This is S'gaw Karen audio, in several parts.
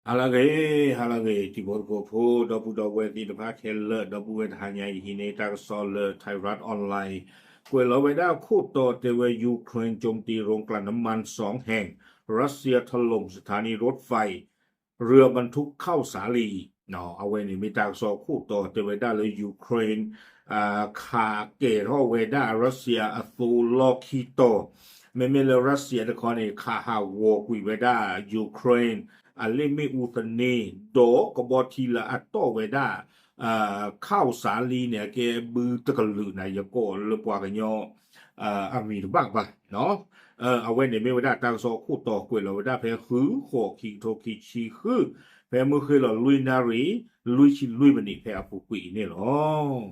ဟါလၢအဂ့ၤ, ဟါလၢအဂ့ၤ တံၤဖိသကိးဖိ ဒီပုၢ်ဒီဝဲၢ်သ့ၣ်တဖၣ်ခဲလၢာ်, ဒီပုၢ်ဝဲၢ်တဟါညါအံၤ ဟံးန့ၢ်တၢ်ကစီၣ်လၢ Thairath Online ကွဲးလီၤဝဲဒၣ်ခိၣ်တီတဲဝဲ Ukraine โจมตีโรงกลั่นน้ำมันสองแห่ง รัสเซียถล่มสถานีรถไฟ เรือบรรทุกข้าวสาลี အဝဲန့ၣ်မ့ၢ်တၢ်ကစီၣ်ခိၣ်တီတဲဝဲဒၣ်လၢ Ukraine ခးကဲၤထီၣ်ဝဲဒၣ် Russia အသိလီၢ်ခံတီၤ, မ့မ့ၢ်လၢ Russia တခီန့ၣ် ခးဟးဂီၤကွံာ်ဝဲဒၣ် Ukraine အလ့ၣ်မ့ၣ်အူသန့, ဒီးကဘီထံလၢအတီၢ်ဝဲဒၣ် ခၣ်စးလံန့ၣ် အကဲဘုတကလုာ်န့ၣ် ယကိးလၢပှၤကညီ အမံၤတဘၣ်ဘၣ်. အဝဲန့ၣ်မ့ၢ်ဝဲဒၣ်တၢ်ကစီၣ်ခိၣ်တီကွဲးလီၤဝဲဒၣ်ဖဲ ဃု ဃိး ခံကထိခံဆံဃု, ဖဲမုၢ်ဃ့ၢ်လီၤလွံၢ်နၣ်ရံၣ် လွံၢ်ဆံလွံၢ်မံးနံးဖဲအပူၤကွံာ်အံၤန့ၣ်လီၤ.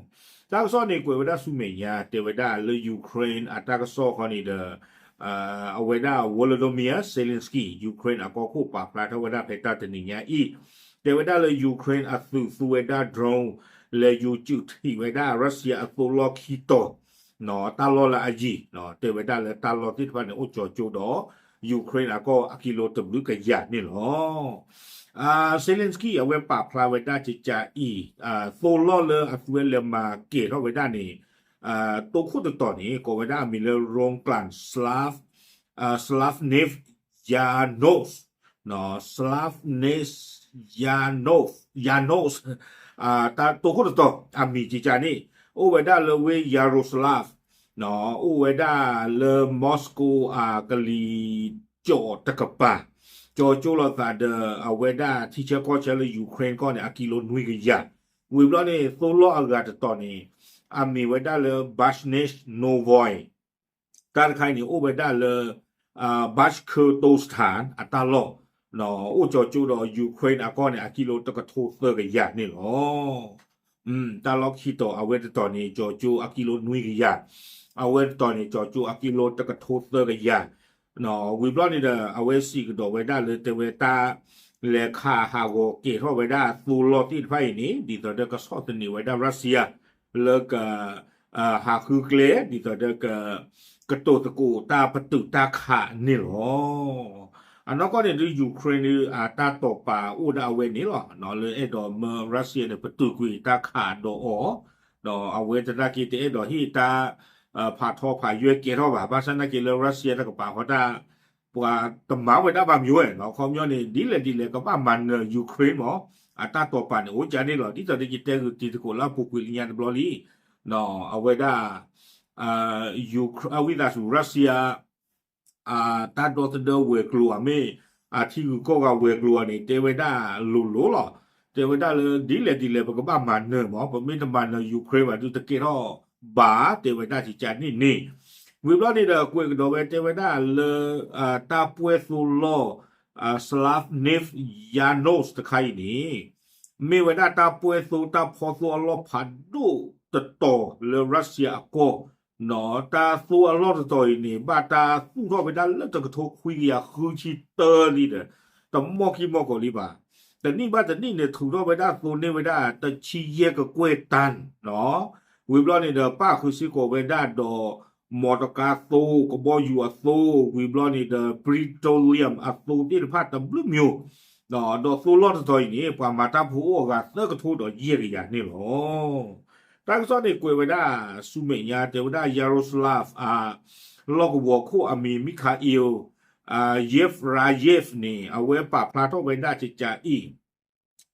တၢ်ကစီၣ်န့ၣ်ကွဲးဝဲဒၣ်ဆူမဲာ်ညါ တဲဝဲဒၣ်လၢ Ukraine အတၢ်ကစီၣ်ခီန့ၣ်ဒီး အဝဲဒၣ် Volodymyr Zelensky Ukraine အကီၢ်ခိၣ်ပာ်ဖျါထီၣ်ဝဲဒၣ်ဖဲတၢ်တနံၤညါအံၤ, တဲဝဲဒၣ်လၢ Ukraine အသုးသူဝဲဒၣ် drone လဲၤယူၤစုးထံးဝဲဒၣ် Russia အသိလီၢ်ခံတီၤ တၢ်လီၢ်လၢအယံၤ, တဲဝဲဒၣ်လၢတၢ်လီၢ်သ့ၣ်တဖၣ်န့ၣ် အိၣ်ကၠီၤကၠိဒီး Ukraine အကီၢ်အကံလိတဘျုးကယၤန့ၣ်လီၤ. Zelensky အဝဲပာ်ဖျါဝဲဒၣ်ကကးအံၤ သိလီၢ်လၢအသုဝဲလဲၤမၤကဲၤထီၣ်ဝဲဒၣ်န့ၣ် တိခိၣ်တတီၤန့ၣ် ကိးဝဲဒၣ်အမံၤလၢ Rongklan Slav Slavnev Yanos, Slavnev Yanos, Yanos, တိခိၣ်တတီၤ အမံၤကကးန့ၣ် အိၣ်ဝဲဒၣ်လၢဝ့ၢ် Yaroslav, အိၣ်ဝဲဒၣ်လၢ Moscow အကလံၤကၠီၣ်တကပၤ, ကၠီၤကၠိလိာ်သးဒီး အဝဲဒၣ်ထံဆၢကီၢ်ဆၢလၢ Ukraine ကီၢ်န့ၣ် အကံလိနွံကယၤ, ဝံၤဘျီန့ၣ် သိလီၢ်အဂၤတတီၤန့ၣ် အမ့ၢ်ဝဲဒၣ်လၢ Bashnesh Novy တၢ်တခါအံၤန့ၣ် အိၣ်ဝဲဒၣ်လၢ Bashkortostan အတၢ်လီၢ်, အိၣ်ကၠီၤကၠိဒီး Ukraine အကီၢ်န့ၣ် အကံလိတကထိသၢကယၤန့ၣ်လီၤ. တၢ်လီၢ်ခံတီၤ အဝဲတတီၤန့ၣ် ကၠီၤကၠိအကံလိနွံကယၤ, အဝဲတတီၤန့ၣ် ကၠီၤကၠိအကံလိတကထိသၢကယၤ, ဝံၤဘျီန့ၣ်ဒီး အဝဲစံးကဒီးဝဲဒၣ်လၢတဲဝဲတၢ် လဲၤခးဟးဂီၤကဲၤထီၣ်ဝဲဒၣ်သိလီၢ်သ့ၣ်တဖၣ်အံၤန့ၣ် ဒ်သိးဒီးကဆီၣ်သနံးဝဲဒၣ် Russia လၢက ဟးဃုကျဲ ဒ်သိးဒီးက ကတိၤသကိးတၢ်ပတုာ်တၢ်ခးန့ၣ်လီၤ. အနီၢ်ကီၢ်န့ၣ်ဒုး Ukraine ဒုးအတၢ်တိာ်ပာ်အိၣ်ဒၣ်အဝဲန့ၣ်လီၤ. လၢအဲၣ်ဒိးမၢ Russia န့ၣ် ပတုာ်ကွံာ်တၢ်ခးဒီးအီၤ, ဒီးအဝဲသနာ်က့တအဲၣ်ဒိးဟ့ၣ်တၢ် ဖးထီဖးယွဲၢ်ကဲထီၣ်ဘၣ်. ဘၣ်ဆၣ်သနာ်က့လၢ Russia တကပၤဃီတၢ် ပှၤတမၤဝဲဒၣ်ဘၣ်မ့ၢ်ဝဲနီၤ, ခီပညီန့ၣ် ဒ်လဲၣ်ဒ်လဲၣ်ကဘၣ်မၤနၢၤ Ukraine မး, အတၢ်တိာ်ပာ်န့ၣ် အိၣ်ကန့ၣ်လီၤ. ဒ်သိးဒီးယတဲဂုာ်တံၤသကိးလၢအပူၤကွံာ်လၢညါတဘျီလံ, အဝဲဒၣ် အဝံသးစူၤ Russia တၢ်ဒီသဒၢဝဲၤကျိၤဧါမ့ၢ် အထံဂုၤကီၢ်ဂၤဝဲၤကျိၤဧါန့ၣ် တဲဝဲဒၣ်လိၤလိၤလီၤ. တဲဝဲဒၣ်လၢ ဒ်လဲၣ်ဒ်လဲၣ် ပကဘၣ်မၤနၢၤမး, ပမ့ၢ်တမၤနၢၤ Ukraine ဘၣ်ဒုးတကဲထီၣ်ဘၣ် တဲဝဲဒၣ်ကကန့ၣ်န့ၣ်, ဝံၤဘျီန့ၣ်ဒီး ကွဲးကဒီးဝဲတဲဝဲဒၣ်လၢ တၢ်ပှဲၤသိလီၢ် Slavnev Yanos တခါအံၤန့ၣ် မ့ၢ်ဝဲဒၣ်တၢ်ပှဲၤသိတၢ်ဖီသိအလီၢ်ဖးဒိၣ်တတီၤလၢ Russia အကီၢ်, တၢ်သိအလီၢ်တတီၤအံၤန့ၣ် ဘၣ်တၢ်သူၣ်ထီၣ်ဝဲဒၣ်လၢတကထိခွံကယၤဃုဆံတၢလံဒီး တမီၢ်ခံမီၢ်ကီးလံဘၣ်. တနံၣ်ဘၣ်တနံၣ်န့ၣ် ထုးထီၣ်ဝဲဒၣ်သိန့ၢ်ဝဲဒၣ်တဆံယဲၢ်ကကွဲၢ်တၢ်, ဝံၤဘျီန့ၣ်ဒီး ပၣ်ဃုာ်စ့ၢ်ကီးဝဲဒၣ်ဒီး မီတကါသိ, ကဘီယူၤအသိ, ဝံၤဘျီန့ၣ်ဒီး plutonium အသိသ့ၣ်တဖၣ်တဘျုးမျိုး, ဒီးသိလီၢ်တတီၤအံၤန့ၣ် ပှၤမၤတၢ်ဖိအိၣ်အဂၤသၢကထိဒီးယဲၢ်ကယၤန့ၣ်လီၤ. တၢ်ကစီၣ်န့ၣ်ကွဲးဝဲဒၣ်ဆူမဲာ်ညါ တဲဝဲဒၣ် Yaroslav အလီၢ်ကဝီၤခိၣ်အမံၤ Mikhail Yevrayev န့ၣ် အဝဲပာ်ဖျါထီၣ်ဝဲဒၣ်ကကးအံၤ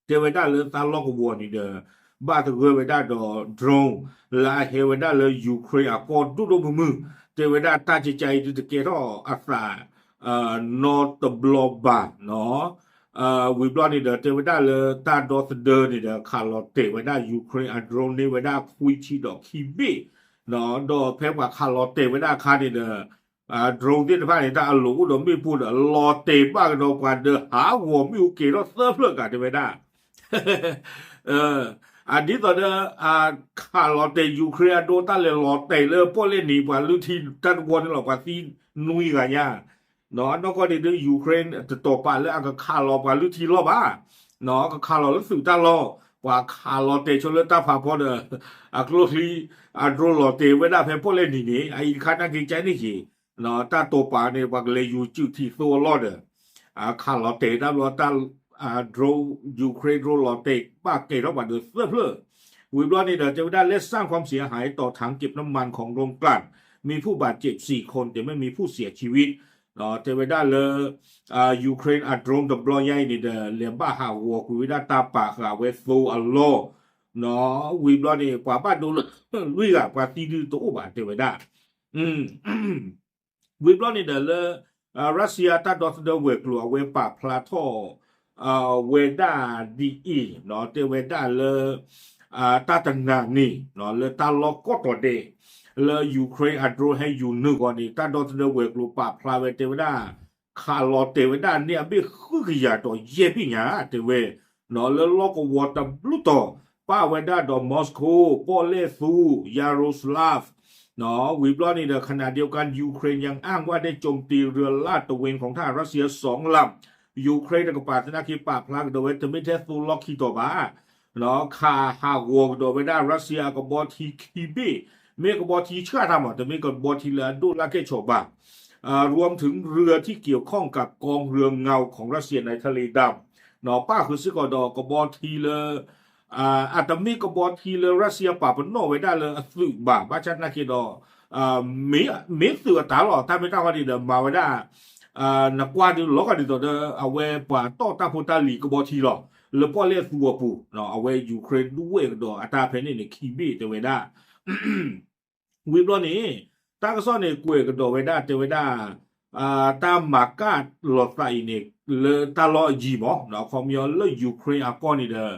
တဲဝဲဒၣ်လၢတၢ်လီၢ်ကဝီၤန့ၣ်ဒီး ဘၣ်သဂၢၢ်ဝဲဒၣ်ဒီး drone လၢအဟဲဝဲဒၣ်လၢ Ukraine အကီၢ်ဒိၣ်ဒိၣ်မုၢ်မုၢ်, တဲဝဲဒၣ်တၢ်ကကးအံၤဒုးတကဲထီၣ်အသး နီတဘျီဘၣ်နီၤ. ဝံၤဘျီန့ၣ်ဒီး တဲဝဲဒၣ်လၢတၢ်ဒီသဒၢန့ၣ်ဒီး ခးလီၤတဲာ်ဝဲဒၣ် Ukraine အ drone န့ၢ်ဝဲဒၣ်ခွံဆံဒီးခံဘ့ၣ်, ဒီးဖဲပှၤခးလီၤတဲာ်ဝဲဒၣ်အခါန့ၣ်ဒီး drone သ့ၣ်တဖၣ်န့ၣ် တၢ်အလိၤအိၣ်ဒီးမ့ၣ်ပိၢ်ဒီး လီၤတဲာ်ဘၣ်ကဒီးပှၤဒီးဟးဂီၤမ့ၣ်အူကဲၤထီၣ်သၢဖျၢၣ်ကးတဲဝဲဒၣ် အဒ်သိးဒီး ခးလီၤတဲာ် Ukraine အ drone တၢ်လဲၤလီၤတဲာ်လၢပီၣ်လဲၣ်နံၤ ပှၤလုၢ်ထံတၢ်တဝီန့ၣ်လီၤ ပှၤသံနွံဂၤညါ, အနီၢ်ကီၢ်န့ၣ်ဒုး Ukraine တတိာ်ပာ်လၢအကခးလီၤပှၤလုၢ်ထံလီၢ်ဘၣ်, ကခးလီၤလၢသုးတၢ်လီၢ်, ပှၤခးလီၤတဲာ်ဆိလၢတၢ်ဖးဖီဒီး အကျိချံ အ drone လီၤတဲာ်ဝဲဒၣ်ဖဲပီၣ်လဲၣ်နံၤန့ၣ် အအံၤတခါနာ်က့ကန့ၣ်က့ၤ, တၢ်တိာ်ပာ်န့ၣ် ပှၤကလဲၤယူၤစုးထံးသိအလီၢ်ဒီး ခးလီၤတဲာ်တၢ်ဘျီတၢ် drone, Ukraine drone လီၤတဲာ်ဘၣ်ကဲထီၣ်ပှၤဒိးသၢဖျၢၣ်, ဝံၤဘျီန့ၣ်ဒီး တဲဝဲဒၣ်လၢ สร้างความเสียหายต่อถังเก็บน้ำมันของโรงกลั่น มีผู้บาดเจ็บสี่คนแต่ไม่มีผู้เสียชีวิต တဲဝဲဒၣ်လၢ Ukraine အ drone တဘျီညါအံၤန့ၣ်ဒီး လဲၤဘၣ်ဟးဂီၤကွံာ်ဝဲဒၣ်တၢ်ပာ်ဃာ်ဝဲသိအလီၢ် ဝံၤဘျီန့ၣ် ပှၤဘၣ်ဒိလၢလွံၢ်ဂၤ ပှၤသံဒုတအိၣ်ဘၣ် တဲဝဲဒၣ် ဝံၤဘျီန့ၣ်ဒီးလၢ ရၢစံယါတၢ်ဒီသဒၢဝဲၤကျိၤ အဝဲပာ်ဖျါထီၣ် ဝဲဒၣ်ဒ်အံၤ တဲဝဲဒၣ်လၢ တၢ်တနၤန့ၣ် လၢတၢ်လီၢ်ကီၢ်တီၤဒဲး လၢ Ukraine အ drone ဟဲယူၤနုာ်အဂီၢ်န့ၣ် တၢ်ဒီသဒၢဝဲၤကျိၤပာ်ဖျါဝဲ တဲဝဲဒၣ် ခးလီၤတဲာ်ဝဲဒၣ်န့ၢ်အဘ့ၣ်ဃုကယၤဒီးယဲၢ်ဘ့ၣ်ညါ တဲဝဲ လၢလီၢ်ကဝီၤတဘျုးတီၤ ပၣ်ဝဲဒၣ်ဒီး Moscow ပီၣ်လဲၣ်သူ Yaroslav ဝံၤဘျီန့ၣ်ဒီး ขณะเดียวกัน Ukraine ยังอ้างว่าได้โจมตีเรือลาดตระเวนของทหารรัสเซียสองลำ Ukraine တကပၤသနာ်က့ ပာ်ဖျါကဒီးဝဲ တမ့ၢ်ထဲသိလီၢ်ခံတီၤဘၣ် ခးဟးဂီၤကဒီးဝဲဒၣ် ရၢစံယါအကဘီထံခံဘ့ၣ် မ့ၢ်ကဘီထံဆှၣ်တၢ်မး တမ့ၢ်ကဘီထံလၢအဒိၣ်လၢကဲၣ်ဆိးဘၣ် รวมถึงเรือที่เกี่ยวข้องกับกองเรือเงาของรัสเซียในทะเลดำ ပၣ်ဃုာ်စ့ၢ်ကီးဒီးကဘီထံလၢ အတမ့ၢ်ကဘီထံလၢရၢစံယါပာ်ပနီၣ်ဝဲဒၣ်လၢအသုးဘၣ် ဘၣ်ဆၣ်သနာ်က့ဒီး မ့ၢ်သုးအတၢ်လီၢ် တၢ်မ့ၢ်တၢ်ဝဲန့ၣ်ဒီး မၤဝဲဒၣ် နကွၢ်ဒုးလီၤဂာ်ဒ်သိးဒီး အဝဲပှၤတီၢ်တၢ်ဖိတၢ်လံၤကဘီထံလီၤ လၢပီၣ်လဲၣ်သူအပူၤ အဝဲ Ukraine ဒုးဝဲၢ်ကဒီးအတၢ်ဖဲန့ၣ်န့ၣ် ခံဘ့ၣ်တဲဝဲဒၣ် ဝံၤဘျီန့ၣ် တၢ်ကစီၣ်န့ၣ် ကွဲးကဒီးဝဲဒၣ် တဲဝဲဒၣ် တၢ်မၤကၣ်လိာ်သးအံၤန့ၣ် လၢတၢ်လီၢ်အယံၤမး အခီပညီလၢ Ukraine အကီၢ်န့ၣ်ဒီး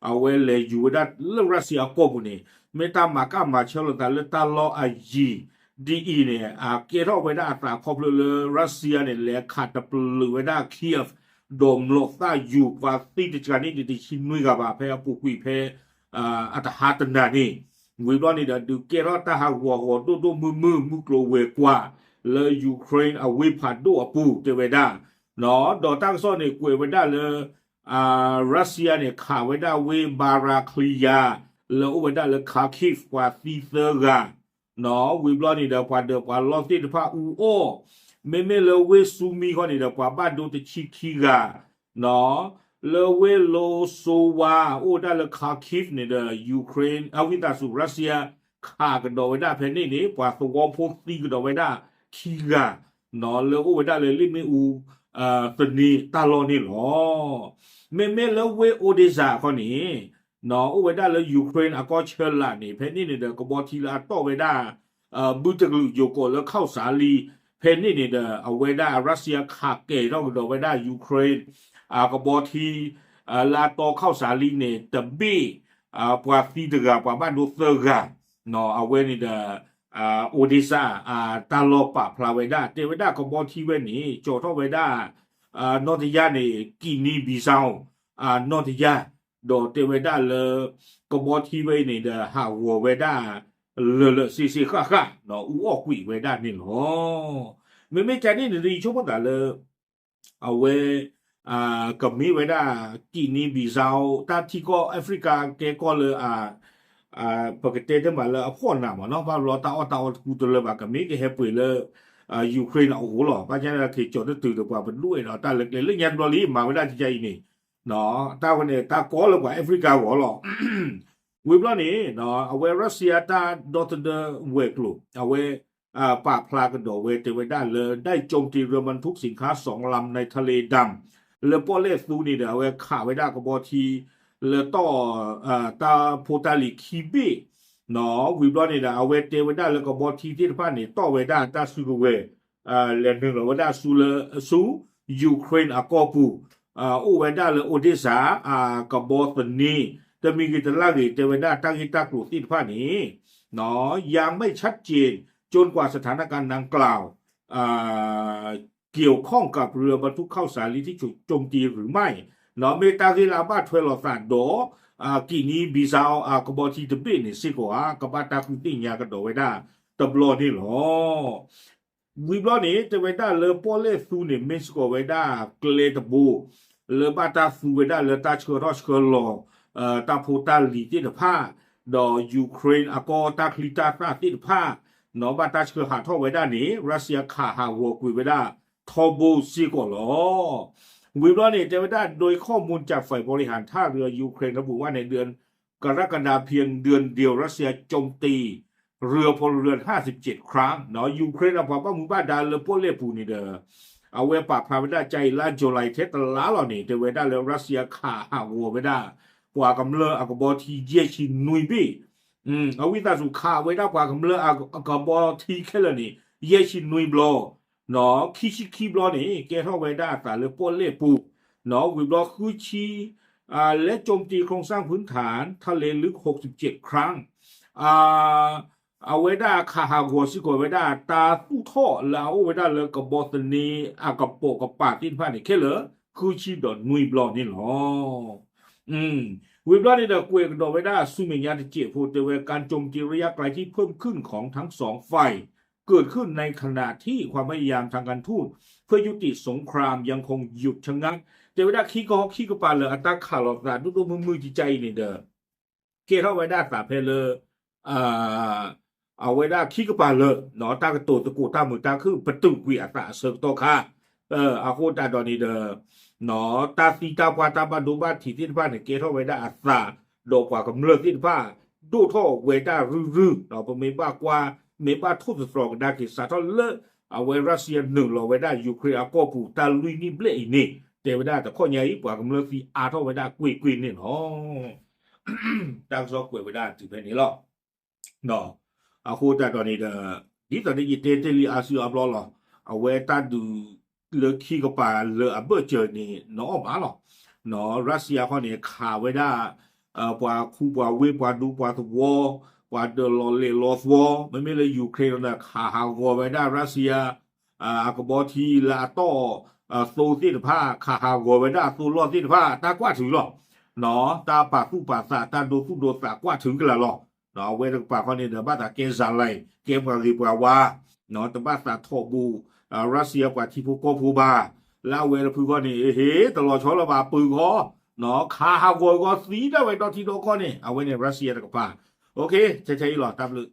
အဝဲလဲၤယူၤဝဲဒၣ်လၢရၢစံယါအကီၢ်ပူၤန့ၣ် မ့ၢ်တၢ်မၤကၣ်မၤဆၢလိာ်သးလၢတၢ်လီၢ်အယံၤ ဒ်အံၤန့ၣ် အကဲထီၣ်ဝဲဒၣ်အသးခီဖျိလၢရၢစံယါန့ၣ် လဲၤခးတပလုာ်ဝဲဒၣ် Kyiv ဒီးမျိာ်သၣ်ယူၤပှၤသံတစှၤန့ၣ် တဆံနွံဂၤဘၣ် ဖဲအပူၤကွံာ်ဖဲ အတဟါတနၤန့ၣ် ဝံၤဘျီန့ၣ်ဒီး ဒုးကဲထီၣ်တၢ်ဟးဂီၤဂီၤဒိၣ်ဒိၣ်မုၢ်မုၢ် မုၢ်ကျိၤဝဲၤကွာ် လၢ Ukraine အဝ့ၢ်ဖးဒိၣ်အပူၤ တဲဝဲဒၣ် ဒီးတၢ်ကစီၣ်န့ၣ် ကွဲးဝဲဒၣ်လၢ ရၢစံယါန့ၣ် ခးဝဲဒၣ်ဝ့ၢ် Balakliia လၢအိၣ်ဝဲဒၣ်လၢ Kharkiv ပှၤသံသၢဂၤ ဝံၤဘျီန့ၣ်ဒီး ပှၤဒၢးပှၤလီၢ်သ့ၣ်တဖၣ်အူအီၣ် မ့မ့ၢ်လၢဝ့ၢ် Sumy ခီန့ၣ်ဒီး ပှၤဘၣ်ဒိတဆံခံဂၤ လၢဝ့ၢ် Rosowa အိၣ်ဝဲဒၣ်လၢ Kharkiv န့ၣ်ဒီး Ukraine အဝံသးစူၤ ရၢစံယါ ခးကဒီးဝဲဒၣ်ဖဲန့ၣ်န့ၣ် ပှၤသဝီဖိသံကဒီးဝဲဒၣ်ခံဂၤ လၢအိၣ်ဝဲဒၣ်လၢလ့ၣ်မ့ၣ်အူ သန့ၤတၢ်လီၢ်န့ၣ်လီၤ. မ့မ့ၢ်လၢဝ့ၢ် Odesa ခီန့ၣ် အိၣ်ဝဲဒၣ်လၢ Ukraine အကီၢ်ဆၢလာ်န့ၣ် ဖဲန့ၣ်န့ၣ်ဒီး ကဘီထံလၢအတီၢ်ဝဲဒၣ် ဘုတကလုာ်ယိၤကီးလၢ ခီၣ်စးလံ ဖဲန့ၣ်န့ၣ်ဒီး အဝဲဒၣ် ရၢစံယါ ခးကဲၤထီၣ်ကဒီးဝဲဒၣ် Ukraine အကဘီထံ လၢအတီၢ်ခီၣ်စးလံန့ၣ် တဘ့ၣ် ပှၤသံတဂၤ ပှၤဘၣ်ဒိသၢဂၤ အဝဲန့ၣ်ဒီး Odesa တၢ်လီၢ်ပာ်ဖျါဝဲဒၣ် တဲဝဲဒၣ်ကဘီထံဝဲန့ၣ် ကၠီထီၣ်ဝဲဒၣ် နီၢ်တယၢ်န့ၣ် Guinea-Bissau နီၢ်တယၢ် ဒီးတဲဝဲဒၣ်လၢ ကဘီထံဝဲအံၤန့ၣ်ဒီး ဟးဂီၤဝဲဒၣ် လၢာ်လၢာ်ဆ့ဆ့ဃၣ်ဃၣ် အူအီၣ်ကွံာ်ဝဲဒၣ်န့ၣ်လီၤ. မ့မ့ၢ်ကန့ၣ်န့ၣ် ယဆိကမိၣ်သးလၢ အဝဲ ကမ့ၢ်ဝဲဒၣ် Guinea-Bissau တၢ်ထံကီၢ် Africa ကဲကီၢ်လၢ ပကတဲတမးလၢအဖှီၣ်နးမးနီၤ ဘၣ်ဘျီတၢ်အီၣ်တၢ်အီတကူတလၢဘၣ် ကမ့ၢ်ကဟဲပှ့ၤလၢ Ukraine အအိၣ်လီၤ. ဘၣ်ဆၣ်န့ၣ် က့ၤကၠီၤတတုၤဒီး ပှၤပဒိၣ်အဲၣ်ဒိးတၢ်လၢကျဲလၢညါတဘျီလံ မၤဝဲဒၣ်ကကအံၤန့ၣ် တၢ်ဝဲန့ၣ် တၢ်ကီလၢပှၤ Africa ဂီၢ်လီၤ. ဝံၤဘျီန့ၣ် အဝဲ ရၢစံယါ တၢ်ဒီသဒၢဝဲၤကျိၤ အဝဲ ပာ်ဖျါကဒီးဝဲ တဲဝဲဒၣ်လၢ ได้โจมตีเรือบรรทุกสินค้าสองลำในทะเลดำ လၢပီၣ်လဲၣ်သူန့ၣ်ဒီး အဝဲခးဝဲဒၣ်ကဘီထံ လၢတီၢ် တၢ်ဖိတၢ်လံၤခံဘ့ၣ် ဝံၤဘျီန့ၣ်ဒီး အဝဲတဲဝဲဒၣ်လၢကဘီထံသ့ၣ်တဖၣ်န့ၣ် တီၢ်ဝဲဒၣ်တၢ်စုကဝဲၤ လဲၤနုာ်လီၤဝဲဒၣ်ဆူလၢ ဆူ Ukraine အကီၢ်ပူၤ အိၣ်ဝဲဒၣ်လၢ Odesa ကဘီသန့ တမံၤဂ့ၤတလၢ်ဂ့ၤ တဲဝဲဒၣ်တၢ်ဂ့ၢ်တၢ်ကျိၤသ့ၣ်တဖၣ်န့ၣ် ยังไม่ชัดเจน จนกว่าสถานการณ์ดังกล่าว เกี่ยวข้องกับเรือบรรทุกข้าวสาลีที่ถูกโจมตีหรือไม่ မ့ၢ်တၢ်ဂ့ၢ်လၢအဘၣ်ထွဲလိာ်သးဒီး Guinea-Bissau ကဘီထံတဘ့ၣ်န့ၣ်စ့ၢ်ကီးဧါ ကဘၣ်တၢ်ဃုသ့ၣ်ညါကဒီးဝဲဒၣ်တဘျီန့ၣ်လီၤ. ဝံၤဘျီန့ၣ် တဲဝဲဒၣ်လၢပီၣ်လဲၣ်သူန့ၣ် မ့ၢ်စ့ၢ်ကီးဝဲဒၣ်ကျဲတဘိ လၢဘၣ်တၢ်သူဝဲဒၣ်လၢတၢ်ဆှၢထီၣ်ဆှၢလီၤ တၢ်ဖိတၢ်လံၤသ့ၣ်တဖၣ် ဒီး Ukraine အကီၢ်တၢ်ချံတၢ်သၣ်သ့ၣ်တဖၣ် ဘၣ်တၢ်ဆှၢဟးထီၣ်ဝဲဒၣ်န့ၣ် ရၢစံယါခးဟးဂီၤကွံာ်ဝဲဒၣ်ထီဘိစ့ၢ်ကီးလီၤ. ဝံၤဘျီန့ၣ် တဲဝဲဒၣ် โดยข้อมูลจากฝ่ายบริหารท่าเรือยูเครนระบุว่าในเดือนกรกฎาคมเพียงเดือนเดียวรัสเซียโจมตีเรือพลเรือน ห้าสิบเจ็ดครั้ง เนาะ ယူၤခရ့ၣ်အပှၤဘၣ်မူဘၣ်ဒါလၢပီၣ်လဲၣ်ပူၤန့ၣ်ဒီး အဝဲပာ်ဖျါဝဲဒၣ် ကၢအံၤလါ July ထဲတလါလီၤန့ၣ် တဲဝဲဒၣ်လၢ ရၢၡီယာ ခးဟးဂီၤဝဲဒၣ် ပှၤကမျၢၢ်အကဘီထံ ယဲၢ်ဆံနွံဘ့ၣ် အဝံသးစူၤခးဝဲဒၣ်ပှၤကမျၢၢ်အကဘီထံခဲလၢာ်န့ၣ် ယဲၢ်ဆံနွံဘျီ, ခံဆံခံဘျီန့ၣ် ကဲထီၣ်ဝဲဒၣ်အသးလၢပီၣ်လဲၣ်ပူၤ, ဝံၤဘျီဃုဆံ และโจมตีโครงสร้างพื้นฐานทะเลลึก หกสิบเจ็ดครั้ง အဝဲဒၣ်ခးဟးဂီၤစ့ၢ်ကီးဝဲဒၣ် တၢ်သူၣ်ထီၣ်လၢအအိၣ်ဝဲဒၣ်လၢကဘီသန့အကပိာ်ကပၤသ့ၣ်တဖၣ်န့ၣ်ခဲလၢာ် ဃုဆံဒီးနွံဘျီန့ၣ်လီၤ. ဝံၤဘျီန့ၣ်ဒီး ကွဲးကဒီးဝဲဒၣ်ဆူမဲာ်ညါတစဲးဖိ တဲဝဲ การโจมตีระยะไกลที่เพิ่มขึ้นของทั้งสองฝ่ายเกิดขึ้นในขณะที่ความพยายามทางการทูตเพื่อยุติสงครามยังคงหยุดชะงัก တဲဝဲဒၣ်ခံကဟီခံကပၤလၢာ်အတၢ်ခးလိာ်သးဒိၣ်ဒိၣ်မုၢ်မုၢ်ကကါအံၤန့ၣ်ဒီး ကဲထီၣ်ဝဲဒၣ်သးဖဲလၢ အဝဲဒၣ်ခံကပၤလၢာ် တၢ်ကတိၤသကိးတၢ်မုာ်တၢ်ခုၣ်ပတုာ်ကွံာ်အသးအဆၢကတီၢ်ခါ အဃိသတးဒီးန့ၣ်ဒီး တၢ်သံတၢ်ပှၢ်တၢ်ဘၣ်ဒိဘၣ်ထံးသ့ၣ်တဖၣ်န့ၣ် ကဲထီၣ်ဝဲဒၣ်အသး ဒီးပှၤကမျၢၢ်သ့ၣ်တဖၣ် ဒိၣ်ထီၣ်ဝဲဒၣ်ရုၢ်ရုၢ် ပမ့ၢ်ဘၣ်ကွၢ် မ့ၢ်ဘၣ်ထိၣ်သတြီၤကဒါက့ၤ စးထီၣ်လၢ အဝဲရၢၡီယာနုာ်လီၤဝဲဒၣ်ယူၤခရ့ၣ်အကီၢ်ပူၤ တၢ်လွံၢ်နံၣ်ဘျဲၣ်အံၤန့ၣ် တဲဝဲဒၣ်တခီညါအံၤ ပှၤကမျၢၢ်သံအါထီၣ်ဝဲဒၣ်ကွ့ၢ်ကွ့ၢ်န့ၣ်လီၤ. တၢ်ကစီၣ်ကွဲးဝဲဒၣ်တုၤဖဲန့ၣ်လီၤ. အဃိသတးဒီးန့ၣ်ဒီး ဒ်သိးဒီးယတဲတ့ၢ်လံအါစုအါဘျီလီၤ. အဝဲတၢ်ဒုးလၢခံကပၤလၢအဘၢၣ်စၢၤန့ၣ် နအီၣ်မးလီၤ. ရၢၡီယာခီန့ၣ် ခးဝဲဒၣ် ပှၤခူပှၤဝ့ၢ် ပှၤဒူပှၤသဝီ ပှၤဒၢးလီၤလဲၤလီၤသွီ မ့မ့ၢ်လၢယူၤခရ့ၣ်ဒီး ခးဟးဂီၤဝဲဒၣ်ရၢၡီယာ အကဘီထံလၢအတီၢ် သိသ့ၣ်တဖၣ် ခးဟးဂီၤဝဲဒၣ်အသိလီၢ်သ့ၣ်တဖၣ် တၢ်ကွၢ်ထုးလီၤ. တၢ်ပာ်သူၣ်ပာ်သး တၢ်ဒိသူၣ်ဒိသးကွၢ်ထုးကလာ်လီၤ. အဝဲတကပၤခီန့ၣ်ဒီး ဘၣ်သးကဲစၤလံ ကဲပှၤဂ့ၤပှၤဝါ တဘၣ်သးထီၣ်ဘူး ရၢၡီယာပှၤထံဖိကီၢ်ဖိဘၣ်. လၢအဝဲတဖုခီန့ၣ် ဟ့ၣ် တလီၤဆီလၢၤဘၣ် ပုၢ်ဂီၢ် ခးဟးဂီၤဂီၤသံဒၣ်ဝဲဒီထံဒီခီန့ၣ် အဝဲန့ၣ်ရၢၡီယာတကပၤ. ခဲအံၤလီၤ တၢ်ဘျုး